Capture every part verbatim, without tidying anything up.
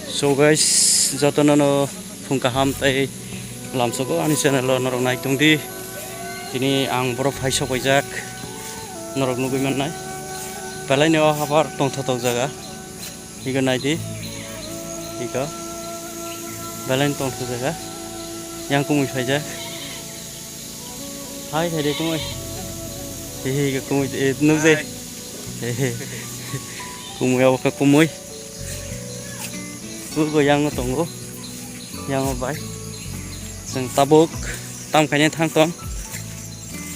So guys, jotono no phung kaham tei lamsogo ani channel o norok nai tong di. Tini ang borok phai sok paijak, norok nugui mannai. Belai ni o habar tongthotok jaga. Iko nai di. Iko. Belai ni tongthotok jaga. Yang kumui phaijak. Hai, hai de kumui. He, he, kumui, eh, nukjai. Hai. He, he. Kumui, abo khe kumui. Bugo yang tongo. Yang bai. Chwng tabuk tam khaina thang tong.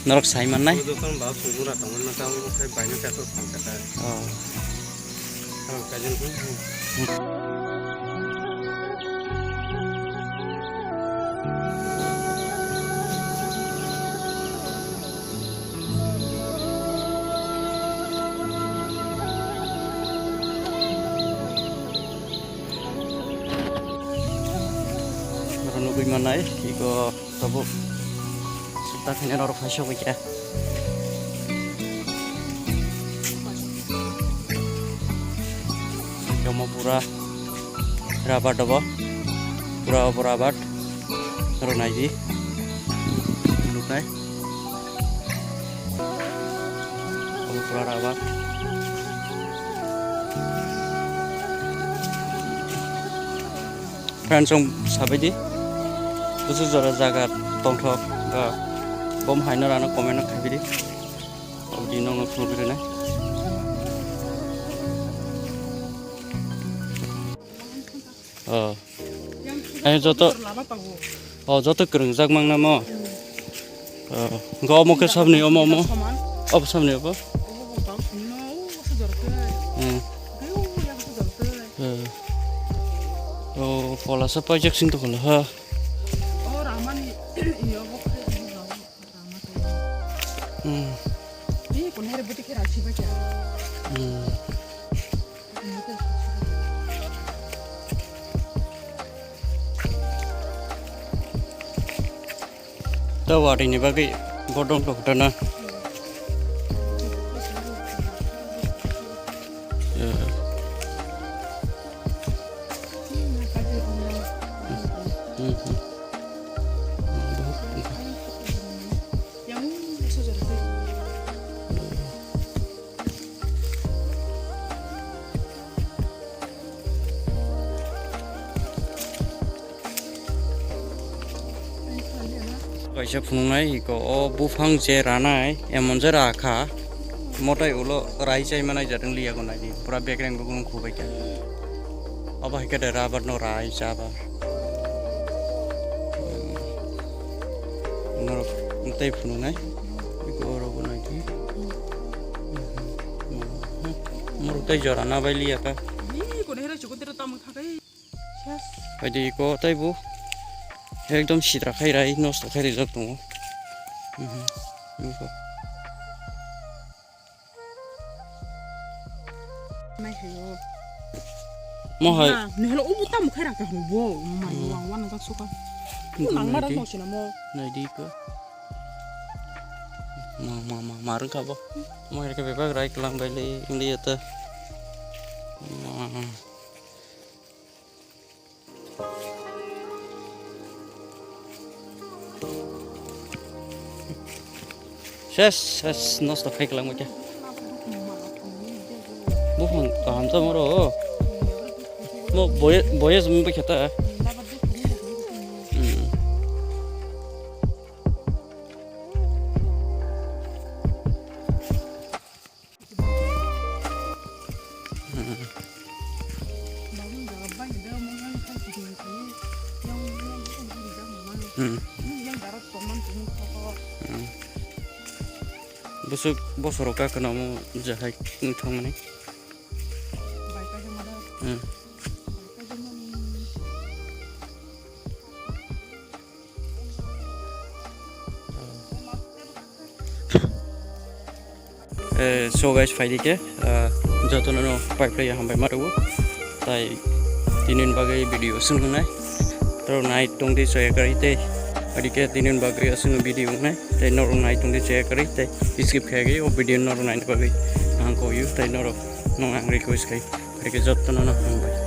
Norok sai mannai. Bugo tong ba sumura tong na tang khai bai na ka to thang ka ta. Oh. Oro nugui mannai, iko tabuk sutta khaina oro phai sogwi khe. Jomo pura rabar dobo, pura obo rabar, oro naidi, nuknai, obo pura rabar. Friends, chwng sabaidi, busu jora jaga tongthok, ba bom haino rano comment no khaibidi. Obdi nongno phunuk rina. Oh. Ai joto, oh, joto kwrwngjak mangna mo. Oh, go omo khe sabni omo omo. Obo sabni obo. Hmm. Eh. Oh, pola sa paijak sing to kola ha. Hmm. Hmm. Ta wari ni bagwi bodong kok dana. Eh. Hmm, hmm. Kaisa phunuknai iko o buphang je ranai emon je rakha motai ulo rai chai manai jadwng liya gonai di pura bekreng bukung khubai kha. Obo hai khe de rabar no rai chaba. Norok tei phunuknai. Iko oro bo nai di. Morok tei jora na bai liya kha. Ih, kono hera chukun tero tamung thakai. Ses. Pai di iko tei bo. Ekdom sidra khai rai, nosto khai rijak tongo. Mhm. Iko. Nai hayo. Mo hai. Na, nihalo ubu tamu khaira ka hubo. Mai Hmm. wang wan jak suka. Iko Nang nai mara di. Mo sina mo. Nai di ko. Ma, ma, ma, ma rung ka bo. Mo hai ka bebak rai kelang bai le, indi ya ta. Ma. Ses, ses, nosto khai kwlangma khe. Buphang kaham tamo ro. Mo boye, boye jumi ba kheta. Hmm. Hmm. Hmm. Busuk bosoro ka kheno mo jahai wng thangmani. Hmm. Eh, so guys, phaidi khe, ah, jotono no pai phlai hambai ma rwo. Tai tini ni bagwi video swng wngnai. Toro nai tong di soya kari tei. Adi khe tini ni bagwi aswng video wngnai. Tai norok nai tong di soya kari tei skip khai o video norok nai bagwi ang ko yu tai norok nong ang request khai. Phaidi khe jotono no hambai.